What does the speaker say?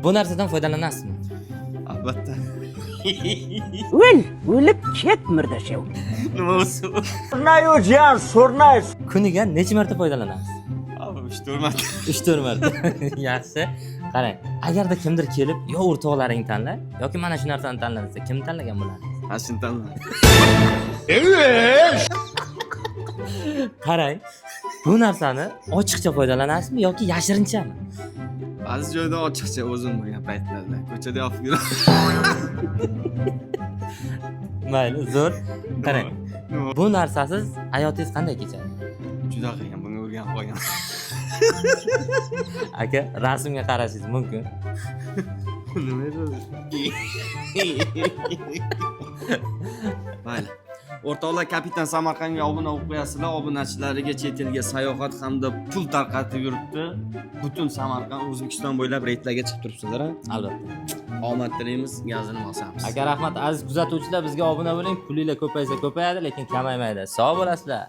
Bu narsadan foydalanasizmi? Albatta. O'l, o'lib ket, murdashow. Nima bo'lsa. Kuniga necha marta foydalanasiz? Abi, 3-4 marta. 3-4 marta. Yaxshi. Qarang, agarda kimdir kelib, yo o'rtoqlaring tanla yoki mana shu narsani tanla desa, kimni tanlagan bo'lardingiz? Mana shuni tanla. Qarang, bu narsani ochiqcha foydalanasizmi yoki yashirinchami? Ba'zi joyda ochiqcha, o'zim bo'lgan paytlarda. Ko'chada yopib yuraman. Mayli, zo'r. Qarang, Nima? bu narsasiz hayotingiz qanday kechadi? Juda qiyin, buni o'rganib qolgan. Aka, rasmga qarashingiz mumkin. Nima edi o'zi? Mayli. O'rtoqlar, Kapitan Samarqandga obuna bo'lib qo'yasizlar. Obunachilariga chet elga sayohat hamda pul tarqatib yuribdi. Butun Samarqand, O'zbekiston bo'ylab reydlarga chiqib turibsizlar, a? Albatta. Omad tilaymiz, gazini bosamiz. Aka, rahmat. Aziz kuzatuvchilar, bizga obuna bo'ling. Pulinglar ko'paysa ko'payadi, lekin kamaymaydi. Sog' bo'lasizlar.